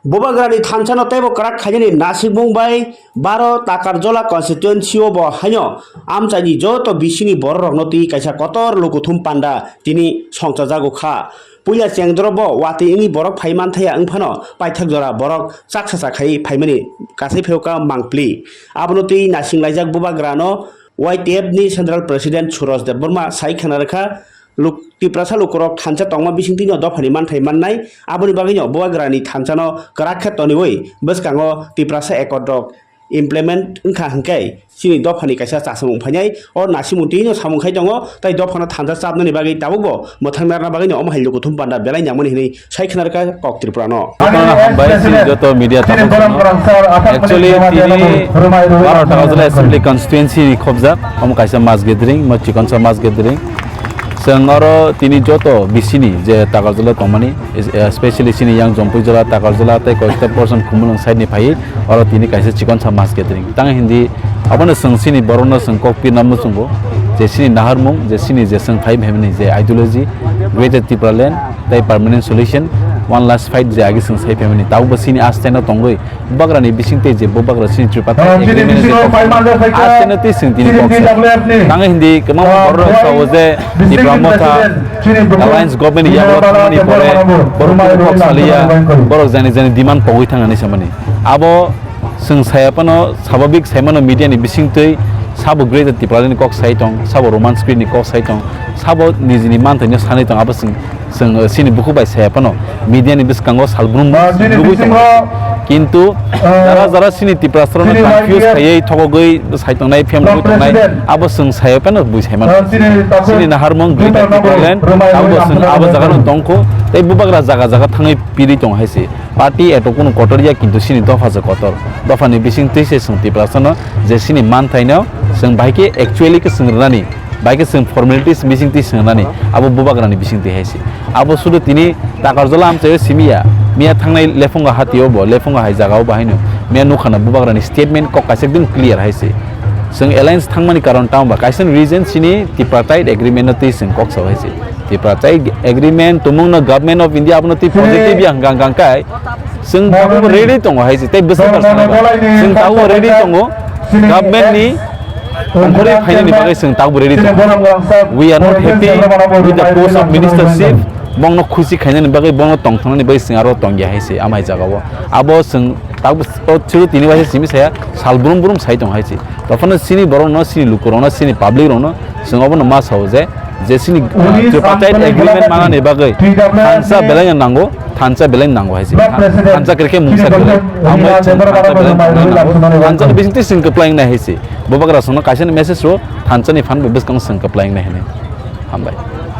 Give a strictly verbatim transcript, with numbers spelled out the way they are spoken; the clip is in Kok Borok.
Bubagrani thansa no teibo kwrak khainani nasikmung bai baro Takarjola constituency o bo haino amchaini joto bisini borok rokno twi kaisa kotor lukuthum panda tini songchajago kha. Puila chengdoro bo watwi wngwi borok phai manthaya wngphano paithak jora borok chaksa chakhai phaimani kasai phaiyoka mangpli. Abono twi nasinglaijak Bubagrano Y T F ni Central President Suros Debbarma sai khna rwkha, luk-, Tiprasa lukurok thansa tongma bisingtwino dophani manthai mannai, aboni bagwino Bubagrani thansano kwrak khe toniwi bwskango Tiprasa Accord rok implement wngkha hwnkhe chini dophani kaisa chasamung phainai, o nasimung twino samung khai tongo, tei dophano thansa chapnani bagwi tabukbo mwthang narna bagwino omo hai lukuthum panda belai nangmani hwnwi sai khna rwkha kok Tripura no. Jotono hambai chini joto media takhuk no. Actually tini baro Takarjala Assembly Constituency ni khobjak, omo kaisa mass gathering, mo chikonsa mass gathering. Chwng oro tini joto bisini je Takarjala tongmani, especially chini yang Jompuijala, Takarjala tei koita portion Khumulwng side ni phaiwi oro tini kaisa chikonsa mass gathering. Tang hindi abono chwng chini borokno chwng kok pirna muchungo je chini naharmung, je chini je chwng phai phaimani je ideology, Greater Tipraland, tei permanent solution, one last fight je agi chwng sai phaimani, tabukbo chini aste no tongwi Bubagrani bisingtwi je Bubagra chini tripartite agreement je aste no twi chwng tini kok sa. Tang hindi kwbangma borok rok sao je Tipra Motha Alliance government ni yago thangmani pore borok kok saliya, borok jani jani demand pogwi thangani samani. Abo chwng saya phano, swabhabik sai mano media ni bisingtwi sabo Greater Tipraland ni kok sai tong, sabo Roman script ni kok sai tong, sabo nijini manthai no sanai tong, abo chwng, chwng, eh, chini bukhuk bai saya phano media ni bwskango salbrum nugwi tongo. Kintu jara jara chini Tiprasa rok no confuse khaiwi thokogwi sai tongnai, phemlogwi tongnai, abo chwng saya phano bui sai mano. Chini naharmung Greater Tipraland, abo chwng abo jaga no tongkho, tei Bubagra jaga jaga thangwi pirwi tongo hai se. Party eto kunu kotor ya, kintu chini dopha se kotor. Dophani bisingtwi se chwng Tiprasano je chini manthaino chwng bahai khe actually khe chwng rwnani, bahai khe chwng formalities bisingtwi chwng rwnani, abo Bubagrani bisingtwi hai se. Abo sudu tini Takarjala amchaio simi ya, miya thangnai Lephunga hatio bo, Lephunga hai jagao bo haino miya nukhana Bubagrani statement kok kaisa ekdom clear hai se. Chwng alliance thangmani karon tamo ba kaisa reason chini tripartite agreement no twi chwng kok sao hai se. Tripartite agreement tumung no Government of India abono twi positive ya hwnkha hwnkha kai chwng tabuk ready tongo hai se, tei bwswk bar sanai ba chwng tabuk ready tongo. Government ni ongkhorwi phainani bagwi chwng tabuk ready tongo. We are not happy with the post of ministership. Bongno khusi khainani bagwi, bongno tongthangnani bagwi chwng aro tongya hai se amai jagao. Abo chwng tabuk o chwrwi tini waisa simi saya sal brum brum sai tong hai se. Tophano chini borokno, chini lukurokno, chini public rokno chwng obono ma sao je, je chini, uh, tripartite agreement manani bagwi thansa belai no nango, thansa belai no nango hai se. Thansa kwrwi khe mungsa kwrwi. Amo chwng thansa belai no nango. Thansa ni bisingtwi chwng kwplai wngnai hai se. Bubagra songno kaisa ni message rw, thansa ni phan bai bwskango chwng kwplai wngnai hinwi. Hambai.